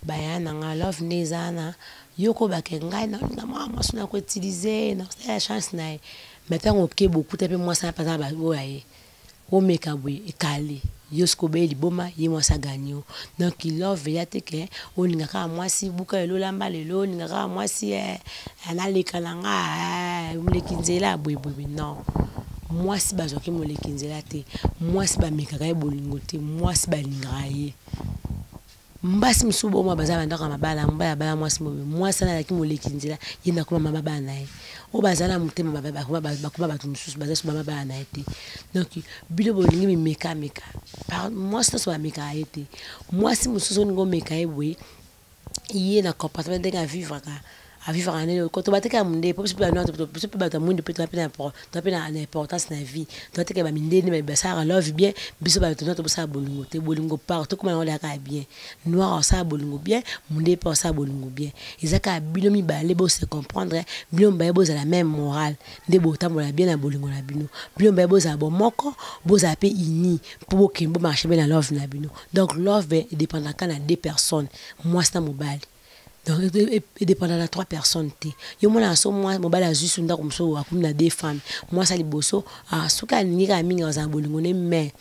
Baya na nga love nde eza wana yo koba ke ngai nalinga mwana mwasi na ko utiliser na kosala chance na ye mais ntango oke bokuta mpe mwasi wana mpe aza na oyo ya ye omeka boye ekale yo soki obeli liboma ye mwasi aganye yo. Donc love eya te ke olinga kaka mwasi buka lelo olamba lelo olinga kaka mwasi eh, naleka na nga eh, moleki nzela boye boye non. Mwasi bazwaki moleki nzela te, mwasi bamekaka ye bolingo te, mwasi balingaka ye. Basi mosusu bomwa baza ba ndako ya mabala, mobali abala mwasi mobe, mwasi wana azalaki moleki nzela, ye nde akoma mama bana na ye. Oyo bazala na motema mabe bakoma bakoma bato mosusu, baza lisusu mama bana na ye te. Donc bino bolingi mimeka meka, mwasi nyonso bamekaka ye te. Mwasi mosusu olingi omeka ye boye, ye na comportement ndenge a vivraka, a vivraka ndenge ko toba te kaka mundele po biso pe ba noir biso pe bato ya mwindu pe toza pe na toza pe na importance na vie. Toza te ke ba mindele nde basalaka love bien, biso bato noir tobosala bolingo te. Bolingo partout ekoma nango dejà kaka bien. Noir akosala bolingo bien, mundele pe akosala bolingo bien. Eza kaka bino mibale bo se comprendre, bino mibale bozala meme morale nde botambola bien na bolingo na bino. Bino mibale bozala bomoko, bozala pe unis po bokende bo marcher bien na love na bino. Donc love e dependaka na deux personnes, mwasi na mobali. Donc e dependaka na trois personnes te. Yo omonaka soki mobali azui su ndako mosusu akomi na deux femmes, mwasi ya liboso soki alingi kaka mingi akozala na bolingo ne mais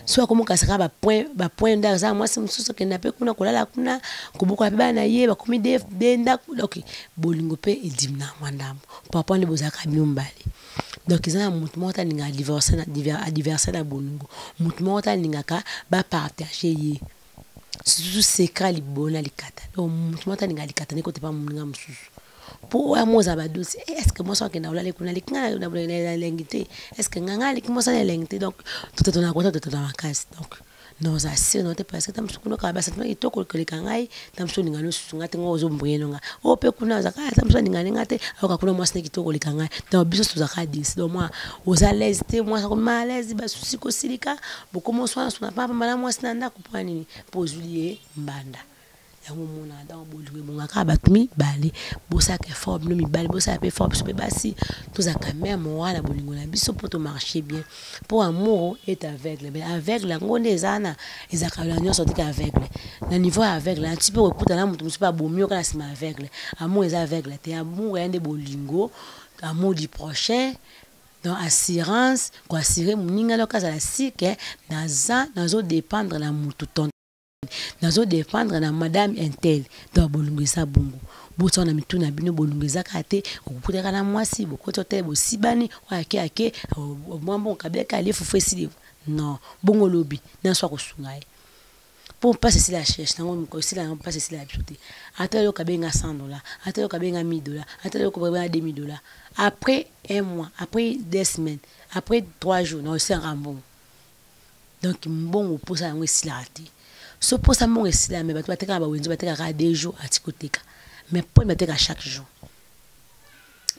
soki akomi kokasa kaka ba point ba point nde aza na mwasi mosusu akenda pe kuna kolala kuna kobokola pe bana na ye bakomi deux ndako donc bolingo pe edimina mwa ndambo. Papa nde bozalaka bino mibale. Donc eza na mutu moko te alingaka divorce na bolingo, mutu moko te alingaka ba partager ye. Surtout secret ya libolo na likata. Donc mutu moko te alingaka likata na ye ekota epa moninga mosusu. Po oyo yango ozala ba doute, eh, est-ce que mwasi oyo akenda kolala kuna aleki nga na elengi te? Est-ce que nga nga aleki mwasi wana elengi te? Donc totatona kota totatona makasi. Donc nakozala sur na yo te parce que tango mosusu kuna kaka ba sentiment kitoko koleka ngai, tango mosusu olinga lisusu nga te, nga ozo embrouiller no nga. Oyo pe kuna azalaka ah, tango mosusu alinga ne nga te, ayoka kuna mwasi ne kitoko koleka ngai. Donc biso tozalaka kaka déçu. Donc mwa oza à l'aise te, mwasi akomi mal à l'aise, ba soucis kosilika, bokomi oswana swana pamba pamba na mwasi na ndako pona nini? Po ozwili ye mbanda. Yango omonaka donc bolingo ebongaka kaka bato mibale. Bosalaka effort bino mibali, bosala pe effort biso pe basi, tozalaka meme moral na bolingo na biso po to marcher bien. Po amour est aveugle, mais aveugle yango nde eza wana, ezalaka na nionso te ke aveugle. Na niveau ya aveugle wana ti pe okokutana na moto mosusu pe abomi yo kaka na sima ya aveugle. Amour eza aveugle te, amour eza nde bolingo, amour du prochain, donc assurance, ko assurer moninga donc azala sur que naza nazo dependre na mutu ton nazo defendre na madame intel. Donc bolingo eza bongo, botia na mitu na bino bolingo eza kaka te okokutaka na mwasi bokoti hotel bosibani oyo ake ake mwa mbongo kabila alie fufu esili non bongo lobi nanso akosunga ye po mpasi esila ya cherche nango mokolo esila yango mpasi esila ya biso te. Ata yo kabenga 100 $, ata yo kabenga 1000 $, ata yo kabenga 2000 $, après un mois, après 2 semaines, après 3 jours na osenga mbongo. Donc mbongo posa yango esilaka te. So posa mbongo esila mais bato batekaka ba wenze batekaka kaka 2 jours atiki koteka. Mais po bateka chaque jour.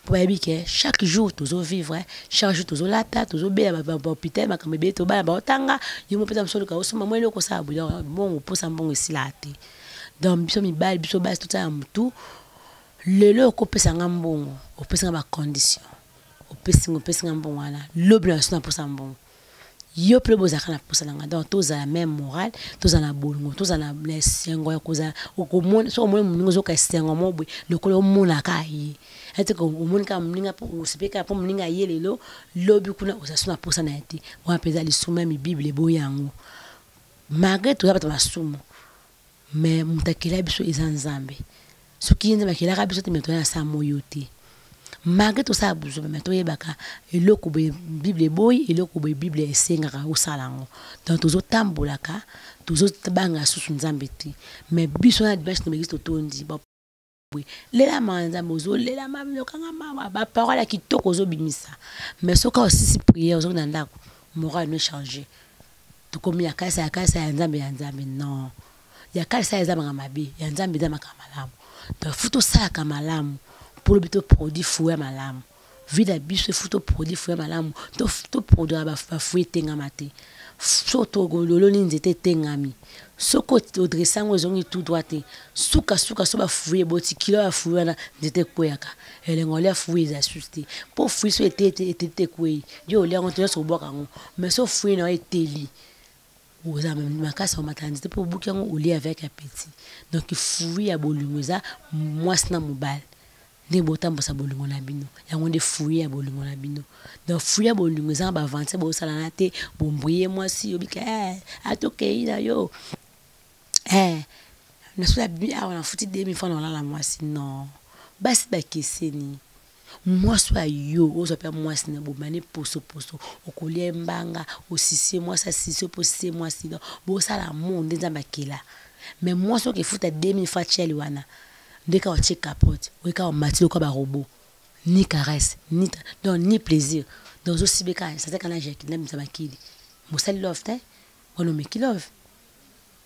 Po bayebi ke chaque jour tozo vivre, chaque jour tozo lata, tozo bela ba hôpital makambo ebele to bana ba otanga, yo mopesa mosolo ka osomba mwa eloko osala boye. Donc mbongo posa mbongo esilaka te. Donc biso mibali biso basi totia na mutu lelo okopesa nga mbongo, opesa nga ba conditions. Opesi nga, opesi nga mbongo wana, lobi na biso na posa mbongo. Yo pe bozalaka na posa na nga. Donc tozala même morale, tozala na bolingo, tozala na esengo ya kozala okomona soki omoni moninga ozoka esengo moko boye lokola omonaka ye. Ete ko omoni kaka moninga po osepeli kaka po moninga aye lelo, lobi kuna ozala lisusu na posa na ye te. Wana penza lisumu meme Bible eboyi yango. Malgre toza bato ya masumu mais moto akela biso eza Nzambe. Soki ye Nzambe akelaka biso te mais toza na sa moyo te. Malgre tosala buzoba mais toyebaka eloko boye Bible eboyi, eloko boye Bible esengaka osala yango. Donc tozotambolaka, tozobanga susu Nzambe te. Mais biso na dimanche na église totondi. Boye lela mawa Nzambe, ozolela mawa, yokanga mawa, ba parole ya kitoko ozobimisa. Mais soki osisi prière ozongi na ndako, moral no changer. Tokomi ya kalisa ya kalisa ya Nzambe ya Nzambe non. Ya kalisa eza makambo mabe, ya Nzambe eza makambo malamu. Donc faut tosalaka malamu po lobi to produit fruit ya malamu. Vie na biso faut to produit fruit ya malamu, to produire ba fruit etengama te. Soki oloni nzete etengami, soki odresse yango ezongi tout droit te, suka suka so ba fruit eboti kilo ya fruit wana nzete ekweyaka. Elengi olia fruit eza susu te. Po fruit so eteli te ekweyi, yo olia yango te nyonso obwaka yango. Mais so fruit na yo eteli, Oza makasi omata nzete mpo obuki yango, olie avec appétit. Donc fruit ya bolingo eza mwasi na mobali nde botambusa bolingo na bino. Yango nde fruit ya bolingo na bino. Donc fruit ya bolingo eza na baaventure bosalana te. Bombrie mwasi, obika eh, atokei na yo eh, nasola bi awa, nafuti 2000 francs na olala mwasi. Non, basi bakeseni. Mwasi oyo yo ozwa mpe mwasi na bomani posoposo, okolia mbanga, osisie mwasi, asisie mpo osisie mwasi. Donc bosala mo nde Nzambe akela. Mais mwasi oyo efuta 2000 francs tiali wana nde kaka otie capote, oye kaka omati lokola barobots, ni caresse ni, donc ni plaisir. Donc ozosibe kaka saseka na jacques na bisa makili. Mosali love te wana, omeki love,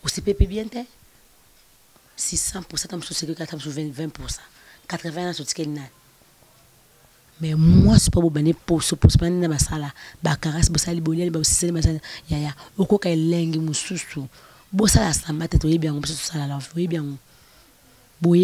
osepepe bien te. 600, ta mosusu osekeki, ata mosusu 20, 80 na sotikeli nani. Mais mwasi mpo bobane poso poso bani na basala bacaresses, bosali boliani, bosiseli basala yaya, okoka elengi mosusu. Bosala samba te, toyebi yango. Biso tosala love, oyebi yango.